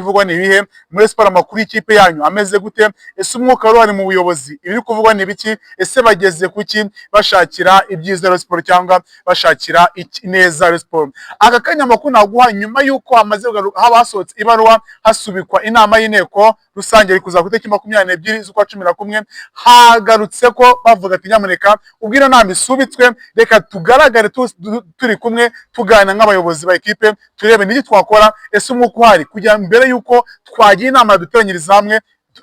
kuvugwa ni ibihe muri siporo? Amakuru y'ikipe yanyu ameze gute? Ese umwuka wari mu buyobozi, ibiri kuvugwa ni ibiki? Ese bageze kuki bashakira ibyiza Rayon Sport cyangwa bashakira ineza Rayon Sport? Aka kanya amakuru naguha, nyuma y'uko hamaze haba hasohotse ibaruwa hasubikwa inama y'inteko rusange iri kuza ku itariki 22 z'ukwa 11, hagarutse ko bavuga ati: "Nyamuneka, ubwo ino nama isubitswe, reka tugaragare turi kumwe, tuganira nk'abayobozi ba ekipe, turebe n'iki twakora. Ese umwuka uhari kugira mbere y'uko twagira inama duteranyiriza hamwe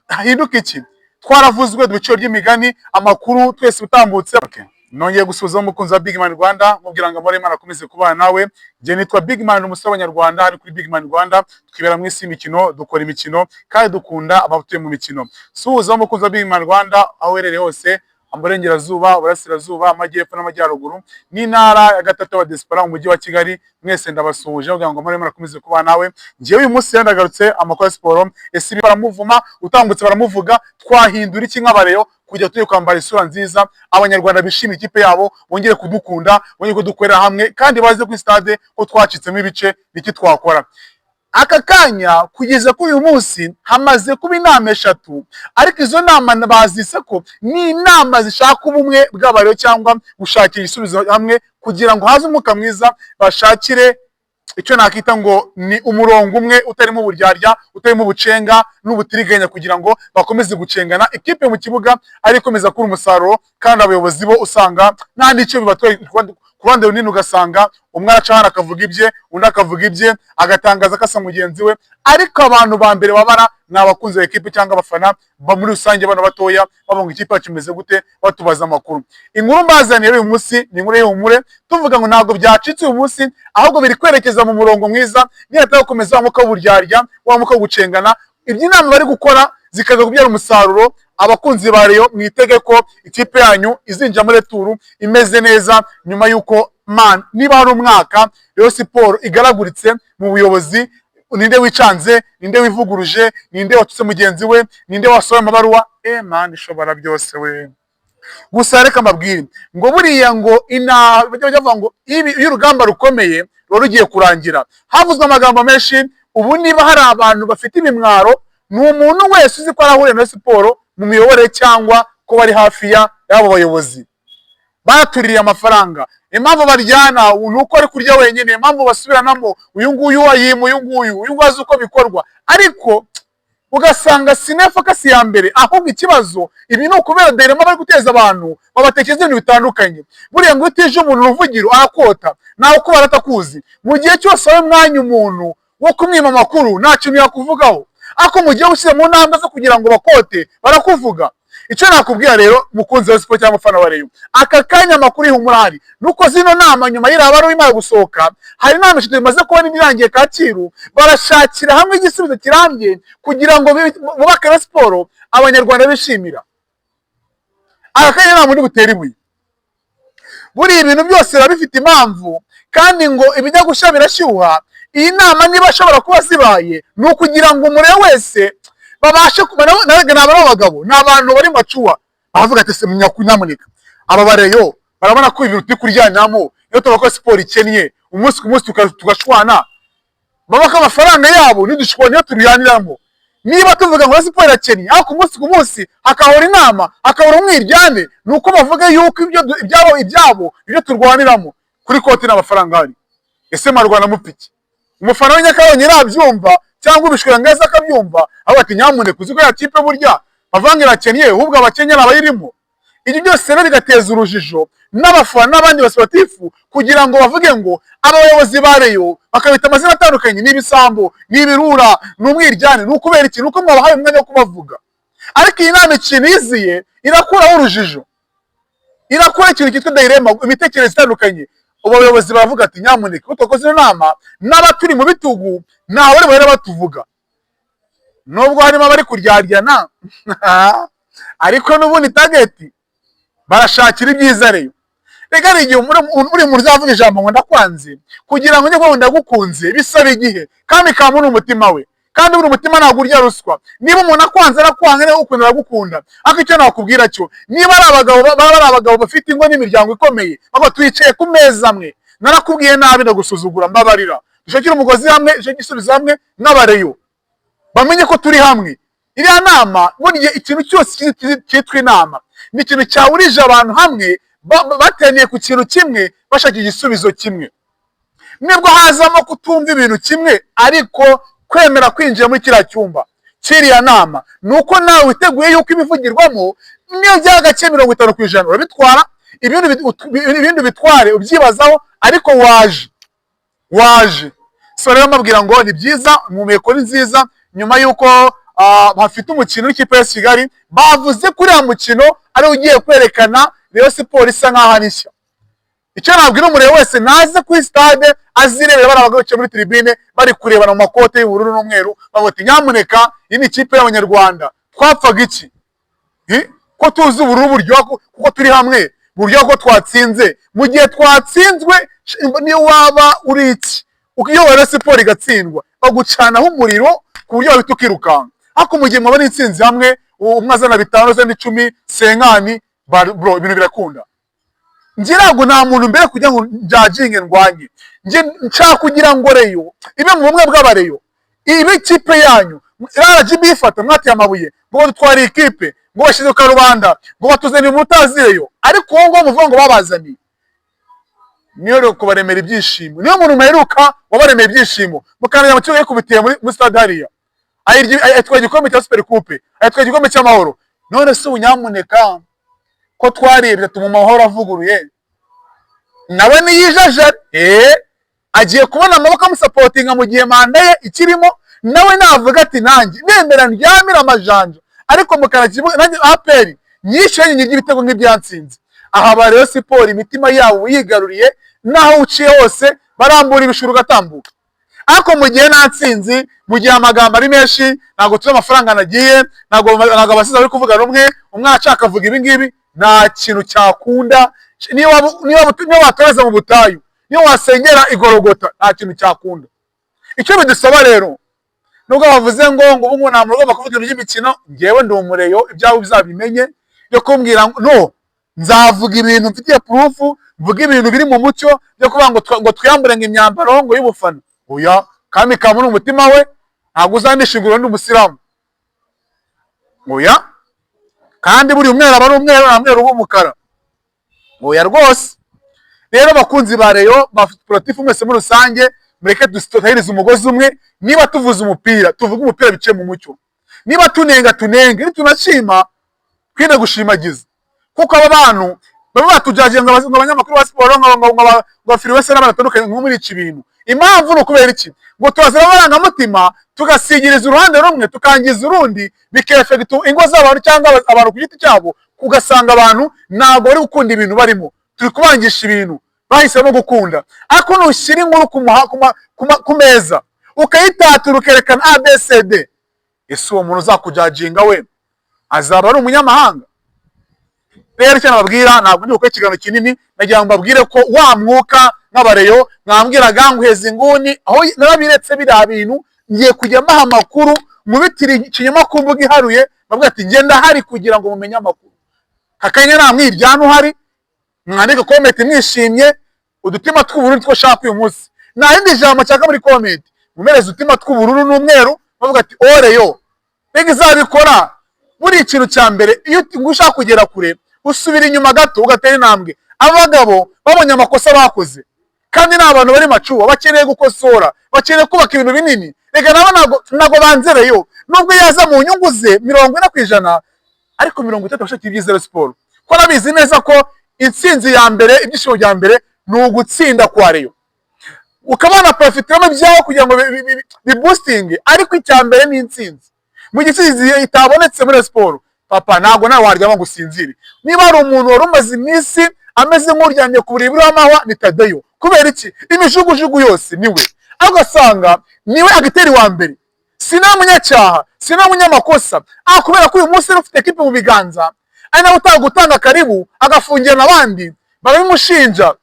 hahinduka iki? Twaravuzwe, duciro ry'imigani, amakuru twese utambutse." Okay. Nongeye gusuhuza umukunzi wa Big Man Rwanda, mubwira ngo amahoro y'Imana akomeze kubana nawe. Njye nitwa Big Man, umusore w'Abanyarwanda. Hano kuri Big Man Rwanda twibera mu isi y'imikino, dukora imikino kandi dukunda abatuye mu mikino. Suhuza umukunzi wa Big Man Rwanda aho uherereye hose, Aburengerazuba, Uburasirazuba, Amajyepfo n'Amajyaruguru, n'intara ya gatatu wa diaspora mu mujyi wa Kigali. Mwese ndabasuhuje, kugira ngo amahoro y'Imana akomeze kubana nawe. Njyewe uyu munsi rero ndagarutse amakuru ya siporo. Ese ibi baramuvuma, utambutse baramuvuga, twahindura iki nk'abareyo kugira tujye kwambara isura nziza, Abanyarwanda bishimire ikipe yabo, bongere kudukunda, bongere kudukorera hamwe, kandi baze kuri stade ko twacitsemo ibice? Niki twakora aka kanya? Kugeza kuri uyu munsi hamaze kuba inama eshatu, ariko izo nama bazise ko ni inama zishaka ubumwe bw'abareyo cyangwa gushakira igisubizo hamwe kugira ngo haze umwuka mwiza, bashakire icyo nakita ngo ni umurongo umwe utarimo uburyarya, utarimo ubucenga n'ubutiriganya, kugira ngo bakomeze gucengana ikipe mu kibuga ari ikomeza kubura umusaruro, kandi abayobozi bo usanga nta n'icyo bibatwaye. Ku ruhande runini ugasanga umwe araca hano akavuga ibye, undi akavuga ibye, agatangaza ko asa mugenzi we, ariko abantu ba mbere babara ni abakunzi ba ekipe cyangwa abafana ba muri rusange, bano batoya bavuga ngo ikipe yacu imeze gute, batubaza amakuru. Inkuru mbazaniye uyu munsi ni inkuru y'ihumure, tuvuga ngo ntabwo byacitse uyu munsi, ahubwo biri kwerekeza mu murongo mwiza. Nihatari gukomeza wa mwuka w'uburyarya, wa mwuka wo gucengana, iby'inama bari gukora zikaza kubyara umusaruro, abakunzi ba Rayon mwitege ko ikipe yanyu izinjira muri retour imeze neza, nyuma y'uko man niba hari umwaka Rayon Sport igaraguritse mu buyobozi. Ninde wicanze? Ninde wivuguruje? Ninde watutse mugenzi we? Ninde wasohoye amabaruwa? Man ishobora byose we. Gusa reka mbabwire ngo buriya ngo ina bajya bavuga ngo iyo urugamba rukomeye ruba rugiye kurangira, havuzwe amagambo menshi. Ubu niba hari abantu bafite ibimwaro, ni umuntu wese uzi ko arahuriye na siporo mu miyoborere cyangwa ko bari hafi y'abo bayobozi batuririye amafaranga. Impamvu baryana ni uko ari kurya wenyine. Impamvu basubiranamo, uyu nguyu ayima uyu nguyu, uyu nguyu azi uko bikorwa, ariko ugasanga sinefakasi ya mbere. Ahubwo ikibazo ibi ni ukubera dilemma bari guteza abantu, babatekereza ibintu bitandukanye. Buriya ngo utije umuntu uruvugiro arakota, nawe uko baratakuzi. Mu gihe cyose wawe umwanya umuntu wo kumwima amakuru, nta kintu yakuvugaho, ariko mu gihe ushyize mu ntambwe zo kugira ngo bakote, barakuvuga. Icyo nakubwira rero, mukunzi wa siporo cyangwa umufana wa Rayon, aka kanya amakuru y'ihumura ahari nuko zino nama, nyuma y'iriya baruwa imara gusohoka, hari inama eshatu bimaze kubona irangiye Kacyiru, barashakira hamwe igisubizo kirambye kugira ngo bubake Rayon Sport Abanyarwanda bishimira. Aka kanya nta muntu butera ibuye. Buriya ibintu byose biba bifite impamvu, kandi ngo ibijya gushya birashyuha. Iyi nama niba ashobora kuba zibaye, ni ukugira ngo umurebe wese babashe ni abagabo, ni abantu bari mature, baravuga ati: "Se nyamuneka, aba bareyo barabona ko ibintu turi kuryanamo, iyo tuvuga ko siporo ikennye, umunsi ku munsi tugashwana, baba ko amafaranga yabo nidushwana niyo tubiyaniramo. Niba tuvuga ngo siporo irakennye, ariko umunsi ku munsi hakahora inama, hakahora umwiryane, ni uko bavuga yuko ibyo ibyabo ibyo turwaniramo kuri konti n'amafaranga ahari. Ese mwarwana mupfa iki?" Umufana w'inyakarongi nabyumva cyangwa ubishwira neza akabyumva, aho ati: "Nyamuneka, uzi ko ya kipe burya bavanga irakennye, ahubwo abakennye abayirimo." Ibyo byose rero bigateza urujijo n'abafana n'abandi basportifu, kugira ngo bavuge ngo aba bayobozi ba Rayon, bakabita amazina atandukanye, ni ibisambo, ni ibirura, ni umwiryane. Ni ukubera iki? Ni uko mwabahaye umwanya wo kubavuga. Ariko iyi nama ikintu iziye, irakuraho urujijo, irakura ikintu cyitwa dilemma, imitekerereze itandukanye. Ubu abayobozi baravuga ati: "Nyamuneka, ko twakoze ino nama, n'abaturi mu bitugu ntawe bari bahera batuvuga, nubwo harimo abari kuryaryana, ariko n'ubundi target barashakira ibyiza Rayon." Reka, hari igihe uri muntu uzavuga ijambo ngo "Ndakwanze", kugira ngo njye kuvuga ngo "Ndagukunze" bisaba igihe, kandi kamuri umutima we, kandi buri umutima ntabwo urya ruswa. Niba umuntu akwanze arakwanga, niba agukunda aragukunda. Ariko icyo nakubwira cyo, niba ari abagabo, baba ari abagabo bafite ingo n'imiryango ikomeye, baba twicaye ku meza amwe, narakubwiye nabi, ndagusuzugura, mbabarira, dushakire umugozi hamwe, dushakire igisubizo hamwe n'abareyo. Bamenye ko turi hamwe. Iriya nama, burya ikintu cyose cyitwa inama ni ikintu cyahurije abantu hamwe, bateraniye ku kintu kimwe, bashaka igisubizo kimwe. Nibwo hazamo kutumva ibintu kimwe, ariko kwemera kwinjira muri kiriya cyumba cy'iriya nama ni uko nawe witeguye yuko ibivugirwamo niyo byaba gake, 50% urabitwara, ibindi bitware ubyibazaho, ariko waje waje. So rero mbabwira ngo ni byiza, impumeko ni nziza. Nyuma y'uko bafite umukino w'ikipe ya Kigali, bavuze ko uriya mukino ari ugiye kwerekana Rayon Sport isa nkaho ari nshya. Icyo nabwira umureba wese, naze kuri stade azirebera bari abagabo bicaye muri tribune, bari kurebana mu makote y'ubururu n'umweru, bavuga ati: "Nyamuneka, iyi ni ikipe y'Abanyarwanda, twapfaga iki? Ko tuzi ubururu buryoha kuko turi hamwe, buryoha ko twatsinze." Mu gihe twatsinzwe, niyo waba uri iki, iyo Rayon Sport igatsindwa, bagucanaho umuriro ku buryo wahita ukirukanka. Ariko mu gihe mwabona intsinzi hamwe, umwe azana 5, azana 10, 50, bro, ibintu birakunda. Njye ntabwo nta muntu mbere kugira ngo njajinge ndwanye. Njye nshaka kugira ngo Rayon ibe mu bumwe bw'Abareyo, ibe ikipe yanyu. RGB ifata mwateye amabuye ngo badutware ikipe, ngo bashyize ku karubanda, ngo batuzaniye umutazi Rayon, ariko uwo nguwo muvuga ngo babazaniye niyo rero kubaremera ibyishimo, niyo muntu muheruka wabaremeye ibyishimo, mukanajya mu kibuga yikubitiye muri stade hariya, ayitwaye igikombe cya Super Coupe, ayitwaye igikombe cy'Amahoro. None se ubu nyamuneka, ko twariye bitatu mu mahoro avuguruye, nawe niyijajare, agiye kubona amaboko amusapotinga mu gihe manda ye ikirimo. Nawe navuga ati: "Nanjye nemera ndyamire amajanja, ariko mukara kibuga nanjye APR nyishyuye nyirya ibitego nk'ibyansinze." Aha ba Rayon Sport imitima yabo yigaruriye, naho uciye hose barambura ibishuru ugatambuka. Ariko mu gihe nta ntsinzi, mu gihe amagambo ari menshi, ntabwo tuzi amafaranga nagiye, ntabwo abasizi bari kuvuga rumwe, umwe ashaka avuga ibi ngibi, nta kintu cyakunda. Niyo watoreza mu butayu, niyo wasengera igorogota, nta kintu cyakunda. Icyo bidusaba rero, nubwo bavuze ngo ubu nta muntu ugomba kuvuga ibintu by'imikino, ngewe ndi umureyo, ibyawe uzabimenye byo kumbwira ngo no nzavuga ibintu mfitiye proof, mvuga ibintu biri mu mucyo. Byo kuvuga ngo twiyambure ngo imyambaro ngo y'ubufana, oya. Kami kamu ni umutima we, ntabwo uzandishingura, ndi umusilamu, oya. Kandi buri umweru aba ari umweru, nta mweru w'umukara, oya rwose. Rero abakunzi ba Rayon, ba sportif mwese muri rusange, mureke dutahirize umugozi umwe. Niba tuvuze umupira, tuvuge umupira biciye mu mucyo. Niba tunenga, tunenge. Nitunashima, twinde gushimagiza, kuko aba bantu baba batujagiye ngo abanyamakuru ba siporo, ngo abafiriwese n'abandi batandukanye, ngo muri iki bintu. Impamvu ni ukubera iki? Ngo turazana amarangamutima, tugasigiriza uruhande rumwe, tukangiza urundi, bikefekita ingo z'abantu cyangwa abantu ku giti cyabo, ugasanga abantu ntabwo bari gukunda ibintu barimo, turi kubangisha ibintu bahisemo gukunda. Ariko nushyira inkuru ku meza, ukayitatura, ukerekana ABCD, ese uwo muntu uzakujajinga we azaba ari umunyamahanga? Rero icyo nababwira, ntabwo ndi gukora ikiganiro kinini, nagira ngo mbabwire ko wa mwuka nk'Abareyo mwambwiraga ngo uheza inguni aho narabiretse. Biriya bintu ngiye kujya mbaha amakuru, mubitire ikinyoma ku mbuga iharuye, bavuga ati ngenda hari kugira ngo mumenye amakuru. Hakanya nta mwiryane uhari, mwandike comment mwishimye, udutima tw'ubururu two shaka uyu munsi. Nta rindi jambo nshaka muri comment, mumereze udutima tw'ubururu n'umweru, bavuga ati oreyo mbega izabikora. Buri ikintu cya mbere, iyo ushaka kugera kure, usubira inyuma gato ugatera intambwe. Abagabo babonye amakosa bakoze, kandi ni abantu bari macuwa, bakeneye gukosora, bakeneye kubaka ibintu binini. Reka nabo ntabwo banzereyo, nubwo yaza mu nyungu ze 40%, ariko 30 bashaka ibyiza Rayon Sport, ko nabizi neza ko intsinzi ya mbere, ibyishimo bya mbere ni ugutsinda kwa Rayon, ukaba wanaprofitiramo ibyawe kugira ngo biboostinge, ariko icya mbere ni intsinzi. Mu gihe intsinzi itabonetse muri siporo, papa, ntabwo nawe waryama ngo usinzire. Niba hari umuntu wari umaze iminsi ameze nk'uryamye ku buriri bw'amahwa, ni Tadeyo. Kubera iki? Imijugujugu yose niwe, ariko ugasanga niwe agiteri wa mbere. Si nawe munyacyaha, si nawe munyamakosa, ariko kubera ko uyu munsi yari ufite ekipe mu biganza, ari nawe utanga gutanga karibu, agafungirana abandi barabimushinja.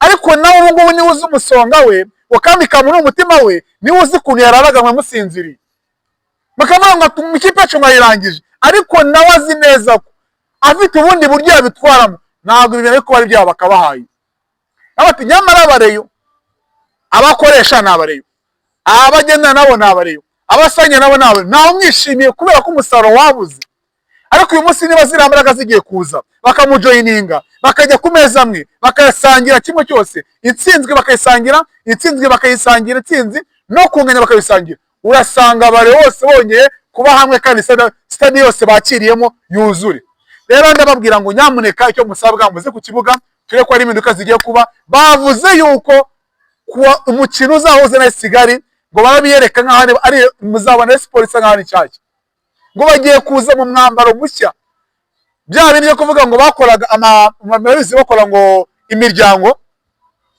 Ariko nawe ubu ngubu niwe uzi umusonga we wakamika muri umutima we, niwe uzi ukuntu yararaga musinziriye, bakavuga ngo ikipe yacu mwayirangije, ariko nawe azi neza ko afite ubundi buryo yabitwaramo, ntabwo ibintu ariko bari byabo bakabahaye. Bati nyamara Abareyo, abakoresha ni Abareyo, abagendana nabo ni Abareyo. Abasangiye nabo nawe ntawe umwishimiye kubera ko umusaruro wabuze. Ariko uyu munsi niba ziriya mbaraga zigiye kuza, bakamujoininga, bakajya ku meza amwe, bakayasangira kimwe cyose, intsinzwe bakayisangira, intsinzwe bakayisangira, intsinzi no kunganya bakabisangira, urasanga abare bose bongeye kuba hamwe kandi stade yose bakiriyemo yuzure. Rero ndababwira ngo nyamuneka, icyo musabwa, muze ku kibuga turebe ko hari impinduka zigiye kuba. Bavuze yuko kuwa umukino uzahuza na Kigali ngo barabiyereka nk'aho ari muzabona siporo isa nk'aho ari nshyashya, ngo bagiye kuza mu mwambaro mushya. Bya bindi byo kuvuga ngo bakoraga murabizi, bakora ngo imiryango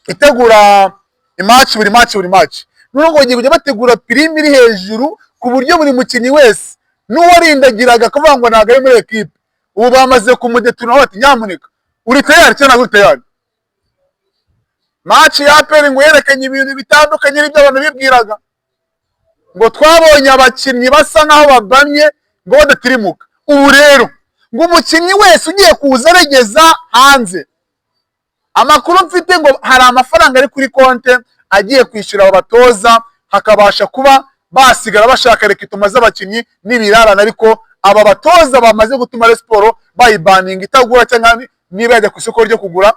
itegura imatch, buri match, buri match, noneho ngo bagiye kujya bategura prime iri hejuru ku buryo buri mukinnyi wese, n'uwarindagiraga akavuga ngo ntabwo ari muri ekipe, ubu bamaze kumudetuna bati: "Nyamuneka, uri tayari cyangwa ntabwo uri tayari?" Match ya APR ngo yerekanye ibintu bitandukanye n'ibyo abantu bibwiraga, ngo twabonye abakinnyi basa nkaho babamye, ngo badatirimuka. Ubu rero ngo umukinnyi wese ugiye kuza aregeza hanze, amakuru mfite ngo hari amafaranga ari kuri konte agiye kwishyura abo batoza, hakabasha kuba basigara bashaka recrutement z'abakinnyi n'ibirarane. Ariko aba batoza bamaze gutuma Rayon Sport bayibaninga itagura, cyangwa niba yajya ku isoko ryo kugura,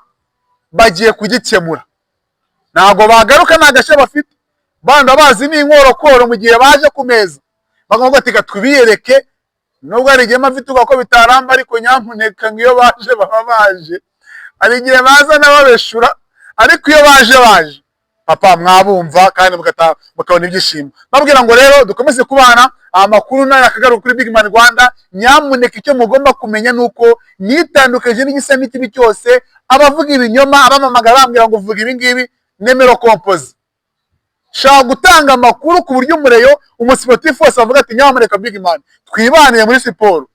bagiye kugikemura. Ntabwo bagaruka, nta gashya bafite. Banda bazi ni inkorokoro. Mu gihe baje ku meza bakavuga ati: "Tubiyereke," nubwo hari igihe mfite ubwoba ko bitaramba, ariko nyamuneka ngo iyo baje baba baje. Hari igihe baza n'ababeshura, ariko iyo baje baje papa mwabumva kandi mukabona ibyishimo. Babwira ngo rero dukomeze kubana, amakuru nayo akagaruka kuri Big Man Rwanda. Nyamuneka, icyo mugomba kumenya ni uko nitandukanyije n'igisa n'ikibi cyose, abavuga ibinyoma, abamamagara bambwira ngo vuga ibi ngibi, numéro composé. Shaka gutanga amakuru ku buryo umureyo, umusiporutifu wese avuga ati: "Nyamuneka Big Man, twibanire muri siporo.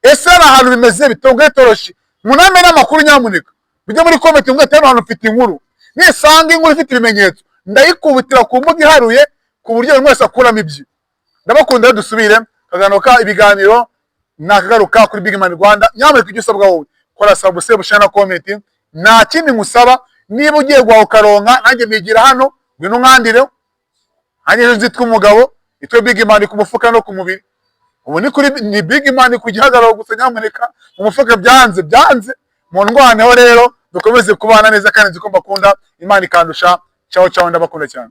Ese hari ahantu bimeze bitunga itoroshi?" Muname n'amakuru, nyamuneka mujye muri comment mvuga ati: "Hano hantu mfite inkuru." Nisanga inkuru ifite ibimenyetso, ndayikubitira ku mbuga iharuye ku buryo buri wese akuramo ibye. Ndabakunda rero, dusubire kaganuka ibiganiro nakagaruka kuri Big Man Rwanda. Nyamuneka, icyo usabwa wowe, kora subscribe, share na comment, nta kindi nkusaba. Niba ugiye guhaha ukaronka, nanjye nigira hano, ngwino unkandire. Nanjye ejo nzitwa umugabo, nitwe Big Man ku mufuka no ku mubiri. Ubu ni kuri ni Big Man ku gihagararo gusa, nyamuneka mu mufuka byanze byanze mu ndwaneho. Rero dukomeze kubana neza kandi nzi ko mbakunda, Imana ikandusha. Ciao ciao, ndabakunda cyane.